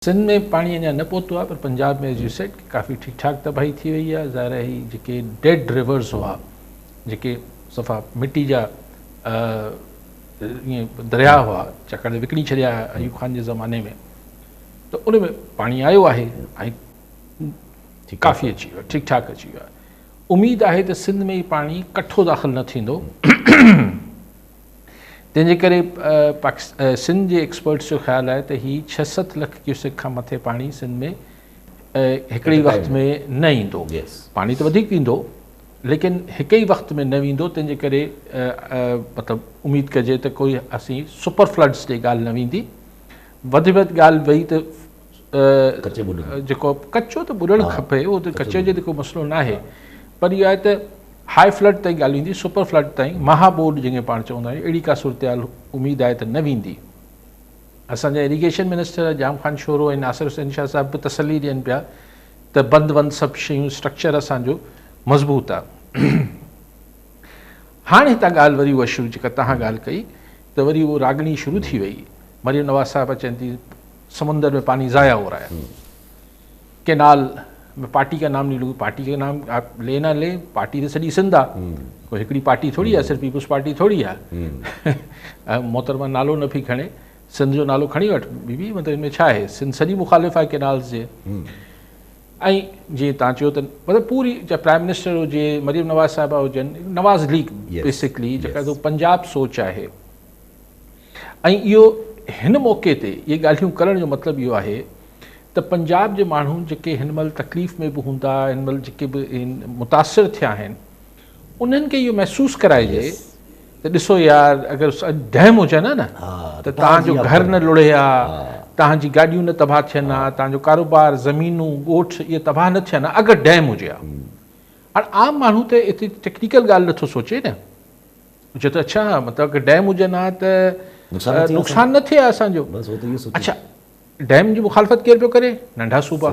سنڌ ۾ پاڻي اڃا نه پهتو آهي پر پنجاب ۾ ايز you said ڪافي ٺيڪ ٺاڪ تباهي ٿي وئي آهي. ظاهر آهي هي جيڪي ڊيڊ ريورز هئا، جيڪي صفا مٽي جا ائين درياهه هئا، ڇاڪاڻ ته وڪڻي ڇڏيا ايوب خان جي زماني ۾، ته ان ۾ پاڻي آيو آهي ۽ ڪافي اچي ويو، ٺيڪ ٺاڪ اچي ويو آهي. اميد آهي ته سنڌ ۾ پاڻي ڪٺو داخل نه ٿيندو. تنهن جي ڪري سنڌ جي ايڪسپرٽس جو خيال آهي ته هي ڇهه ست لک ڪيوسڪ کان مٿي پاڻي سنڌ ۾ هڪڙي ئي وقت ۾ نه ايندو. پاڻي ته وڌيڪ ايندو ليڪن هڪ ئي وقت ۾ نه ويندو. تنهن جي ڪري مطلب اميد ڪجي ته ڪوئي اسين سپر فلڊس جي ڳالهه نه ويندي. وڌ ۾ وڌ ڳالهه وئي ته جيڪو ڪچو ته ٻڏڻ کپي، اهو ته ڪچي جو ته ڪو مسئلو ناهي، پر اهو آهي ته هاء فلڊ تائين ڳالهه ويندي، سپر فلڊ تائين، مها ٻوڏ جنهن کي پاڻ چوندا آهيون، اهڙي ڪا صورتحال اميد آهي ته نه ويندي. اسان جا اريگيشن منسٽر ڄام خان شورو ۽ ناصر حسين شاهه صاحب به تسلي ڏين پيا ته بند وند سڀ شيون اسٽرڪچر اسان جو مضبوط آهي. هاڻ هتان ڳالهه وري اها شروع جيڪا توهان ڳالهه ڪئي ته وري اهو راڳڻي شروع ٿي وئي. مريم نواز صاحبه چون ٿي سمندر ۾ پاني ضايع هو رها هي. ڪينال ۾ پارٽي کا نام ني لون، پارٽي کا نام آپ لي نه لي، پارٽي ته سڄي سنڌ آ، ڪو هڪڙي پارٽي ٿوري آ، صرف پيپلز پارٽي ٿوري آ. محترمه نالو نه پئي کڻي، سنڌ جو نالو کڻي وٺ بي بي، مطلب ان ۾ ڇا آهي، سنڌ سڄي مخالف آهي ڪينالز جي. ۽ جيئن تان چيو ته مطلب پوري چاهي پرائم منسٽر هجي، مريم نواز صاحبه هجن، نواز ليگ بيسڪلي جيڪا پنجاب سوچ آهي. ۽ اهو هن موقعي تي اهي ڳالهيون ڪرڻ جو مطلب اهو آهي ته پنجاب جي ماڻهو جيڪي هن مهل تڪليف ۾ به هوندا، هن مهل جيڪي به متاثر ٿيا آهن، انهن کي اهو محسوس ڪرائجي ته ڏسو يار اگر ڊيم هجن ها نه ته توهان جو گهر نه لڙهي ها، توهان جي گاڏيون نه تباهه ٿين ها، توهان جو ڪاروبار، زمينون، ڳوٺ اهي تباهه نه ٿين ها اگر ڊيم هجي ها. هاڻ عام ماڻهو ته ايتري ٽيڪنيڪل ڳالهه نٿو سوچي نه. چيو ته اڇا مطلب اگر ڊيم هجن ها ته نقصان نه ٿئي ها اسان جو. اڇا ڊيم جي مخالفت ڪير پيو ڪري؟ ننڍا صوبا،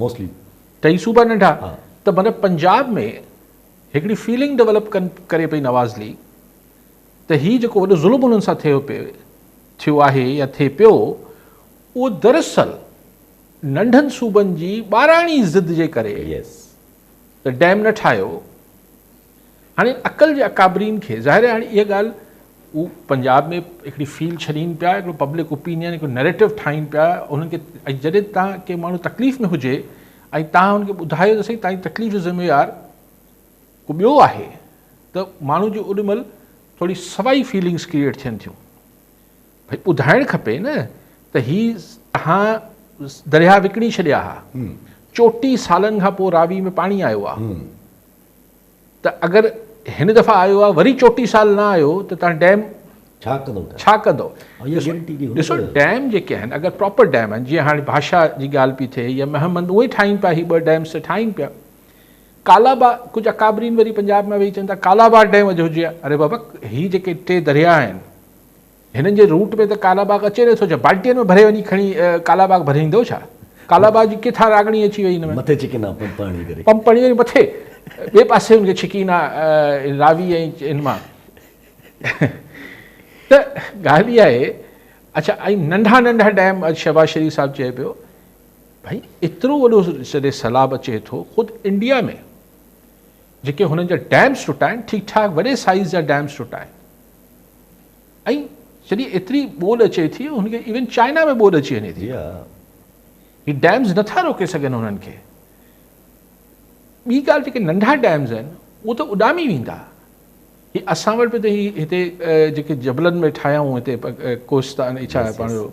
موسٽلي ٽئي صوبا ننڍا. ته مطلب پنجاب ۾ هڪڙي فيلنگ ڊولپ ڪري پئي نواز ليگ ته هي جيڪو وڏو ظلم انهن سان ٿيو پيو ٿيو آهي يا ٿئي پيو اهو دراصل ننڍن صوبن جي ٻاراڻي ضد جي ڪري ته ڊيم نه ٺاهيو. هاڻي عقل جي اڪابرين کي ظاهر آهي هاڻي اها ڳالهه هو پنجاب ۾ هڪڙي فيل ڇڏين پيا، هڪڙو پبلڪ اوپينين، هڪڙو نيريٽو ٺاهين پيا انهن کي. ۽ جڏهن توهان ڪي ماڻهو تڪليف ۾ هجي ۽ توهان ان کي ٻڌايو ته سائين توهان جي تڪليف جو ذميوار ڪو ٻيو آهي ته ماڻهو جي اوڏي مهل ٿوري سوائي فيلنگس ڪريئيٽ ٿين ٿيون. ڀئي ٻڌائڻ کپي نه ته هي توهان درياهه وڪڻي ڇڏيا ها، 34 سالن کان پوء راوي ۾ پاڻي آيو آهي، ته اگر هن دفعا آيو آهي وري 34 سال نه آيو ته توهان ڊيم ڇا ڪندو؟ ڇا ڪندو؟ ڏسو ڊيم جيڪي آهن اگر پراپر ڊيم آهن، جيئن هاڻي ڀاشا جي ڳالهه پئي ٿئي يا مهمند، اهي ٺاهين پيا، هي ٻه ڊيمس ته ٺاهين پيا. ڪالا باغ ڪجهه اڪابرين وري پنجاب ۾ ويهي چون ٿا ڪالا باغ ڊيم اڄ هجي ها. اري بابا هي جيڪي ٽي درياهه آهن هنن جي روٽ ۾ ته ڪالا باغ اچي نٿو ڇا؟ بالٽين ۾ ڀري وڃي کڻي ڪالا باغ ڀريندو ڇا؟ ڪالا باغ جي ڪٿان راڳڻي اچي وئي هن ۾؟ مٿي ڇڪين ها پمپ هڻي ڪري. پمپ هڻي وري مٿي ٻئي پاسي هن کي ڇڪين ها راوي ۽ هن مان. ته ڳالهه اها آهي اڇا ۽ ننڍا ننڍا ڊيم اڄ شهباز شريف صاحب چئي پيو ڀائي ايترو وڏو جڏهن سيلاب اچي ٿو خود انڊيا ۾ جيڪي هنن جا ڊيمس ٽٽا آهن ٺيڪ ٺاڪ وڏي سائيز جا ڊيمس ٽٽا آهن ۽ جڏهن ايتري ٻوڏ اچي ٿي هن کي ايون چائنا ۾ ٻوڏ اچي وڃي ٿي هي ڊيمز نٿا روڪي سگهن هنن کي. ٻي ڳالهه جيڪي ننڍا ڊيمز آهن اهي ته اڏامي ويندا. هي اسان وٽ به ته هي هتي جيڪي جبلن ۾ ٺاهيائون هتي ڪوهستان ڇا پنهنجو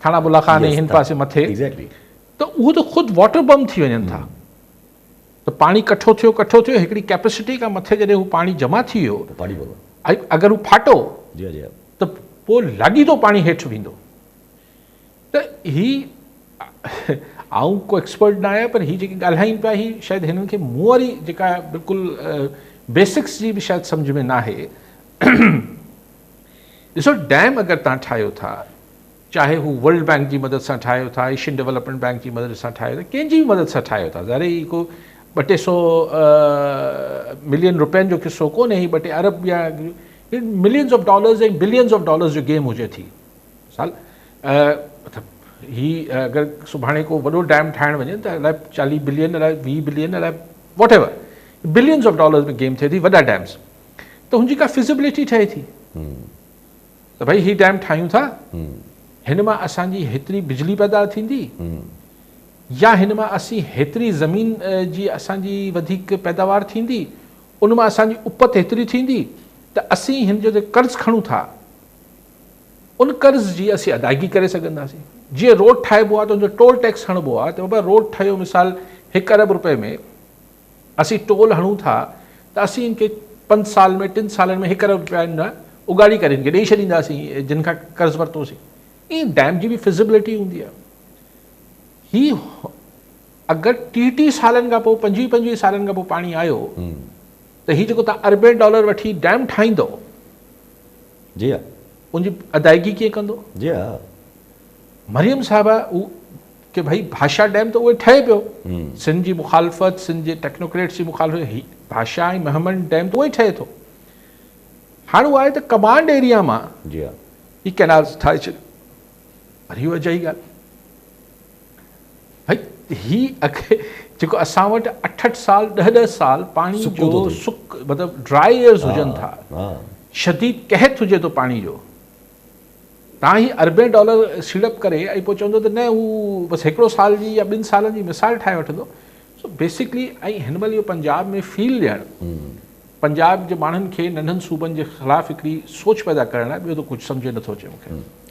ٿاڻا بولا خان ۽ هن پاسي مٿي ته اهو ته خود واٽر بم ٿي وڃن ٿا. ته پاڻي ڪٺو ٿيو ڪٺو ٿيو هڪڙي ڪيپسٽي کان مٿي جڏهن هو پاڻي جمع ٿي ويو ۽ اگر هو ڦاٽو ته پوء لاڳيتو پاڻي هيٺ ويندو. ته هي آئون ڪو ايڪسپرٽ نه آهيان پر هي جيڪي ڳالهائين پيا هي شايد هنن کي مون واري جيڪا بلڪل بيسڪس جي به شايد سمجهه ۾ ناهي. ڏسو ڊيم اگر تان ٺاهيو ٿا چاهي هو ورلڊ بئنڪ جي مدد سان ٺاهيو ٿا، ايشين ڊولپمينٽ بئنڪ جي مدد سان ٺاهيو ٿا، ڪنهن جي به مدد سان ٺاهيو ٿا، ظاهر هي ڪو ٻه ٽي سو ملين روپين جو قصو ڪونهي، هي ٻه ٽي ارب يا millions of dollars ۽ billions of dollars جو گيم هجي ٿي. مثال مطلب هي اگر سڀاڻي ڪو وڏو ڊيم ٺاهڻ وڃي ته الائي 40 بلين الائي 20 بلين الائي whatever billions of dollars ۾ game ٿئي ٿي وڏا ڊيمز ته هن جي ڪا فزيبلٽي ٺهي ٿي ته ڀئي هي ڊيم ٺاهيون ٿا هن مان اسان جي هيتري بجلي پيدا ٿيندي يا هن مان اسين هيتري زمين جي اسان جي وڌيڪ پيداوار ٿيندي ان مان اسان جي اپت هيتري ٿيندي ته اسين هن جو قرض کڻون ٿا ان قرض جي اسين ادائگي ڪري سگهنداسين. جيئن روڊ ٺاهبو آهي ته ان جو ٽول ٽيڪس هڻبو آهي ته بابا روڊ ٺهيو مثال هڪ ارب روپئي ۾ اسين ٽول هڻون ٿا ته اسين ان کي پنج سال ۾ ٽن سالن ۾ هڪ ارب روپيا ان اڳاڙي ڪري ان کي ڏئي ڇڏينداسين جن کان قرض ورتوسين. ائين ڊيم جي به فزيبلٽي هوندي آهي. هي اگر ٽيهه ٽيهه سالن کان پوء پنجويهه پنجويهه سالن کان پوء پاڻي آيو ته هي جيڪو تان اربين ڊالر وٺي ڊيم ٺاهيندو جي ها ان جي ادائگي ڪيئن ڪندو؟ جي ها. مريم صاحبه اهو ڪي ڀئي ڀاشا ڊيم ته اهي ٺهي پيو سنڌ جي مخالفت سنڌ جي ٽيڪنوڪريٽس جي مخالفت هي ڀاشا ۽ مهمند ڊيم ته اهي ٺهي ٿو هاڻ اهو آهي ته ڪمانڊ ايريا مان جي ها هي ڪينالز ٺاهي ڇڏيو پر اهو اجائي ڳالهه ڀئي هي جيڪو اسان وٽ اٺ اٺ سال ڏهه ڏهه سال پاڻي جو سڪ مطلب ڊرائي ايئرز هجن ٿا شديد قحط هجي ٿو پاڻي جو تان هي اربين ڊالر سيڙپ ڪري ۽ پوء چوندو ته نه هو بس هڪڙو سال جي يا ٻن سالن جي مثال ٺاهي وٺندو سو بيسڪلي ۽ هن مهل اهو پنجاب ۾ فيل ڏيڻ پنجاب جي ماڻهن کي ننڍن صوبن جي خلاف هڪڙي سوچ پيدا ڪرڻ لاء ٻيو ته ڪجهه سمجهه نٿو اچي مونکي.